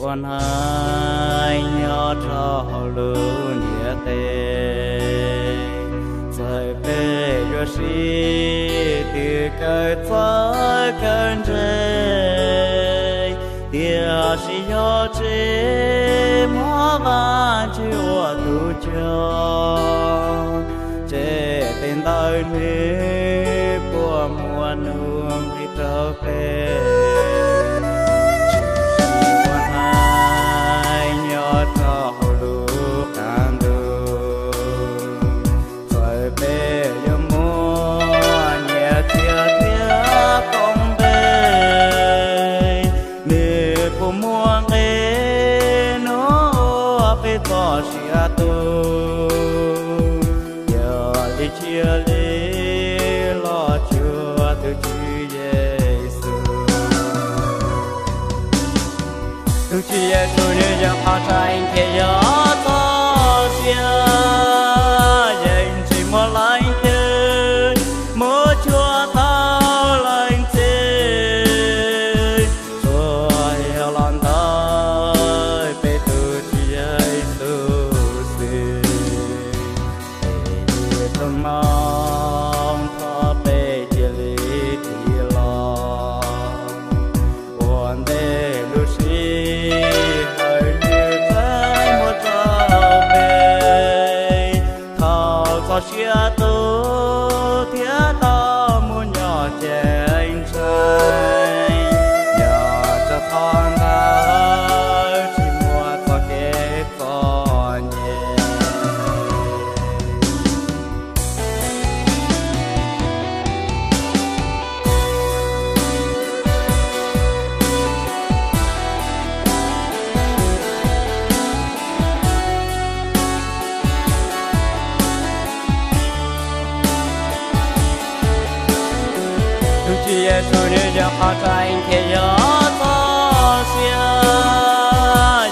Ua hnav nyob rau hauv lub ntiaj teb, txawm peb yuav sib tw kawg txawv kawg ntseg, tiam sis yog tsev muab Vajtswv ua tus cog, ces tej ntawd nws puas muaj nuj nqis rau peb. Ua hnav nyob rau hauv lub qab ntuj, txawm peb yuav muaj nyiaj txiag thiab koob npe, nws puas muaj nqe nuav ua peb txoj sia tu, yog li cia li los cuag tus Tswv Yexus. Tus Tswv Yexus nws yog qhov tseeb thiab yog txoj sia, yeej tsis muaj leej twg muab cuag tau leej twg, tsuas yog los ntawm peb tus Tswv Yexus xwb. Tus Moos thov peb cia li tig los ua ntej lub sij hawm nws tseem muab rau peb. Thaum txoj sia tu thiab tau mus nyob ceeb tsheej, yog rau qhov ntawd tsis muaj txoj kev txom nyem. Tus Tswv Yexus nws yog qhov tseeb thiab yog txoj sia,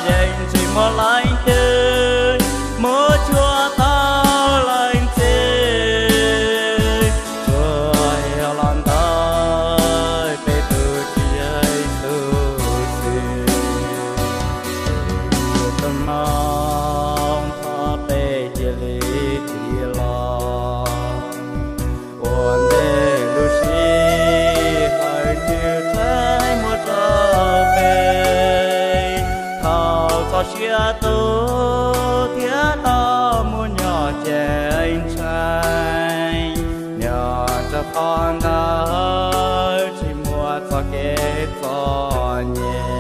yeej tsis muaj leej twg muab cuag tau leej twg, tsuas yog los ntawm peb tus Tswv Yexus xwb. Tus Moos thov peb cia li tig los ua ntej lub sij hawm nws tseem muab rau peb. Thaum txoj sia tu thiab tau mus nyob ceeb tsheej, yog rau qhov ntawd tsis muaj txoj kev txom nyem.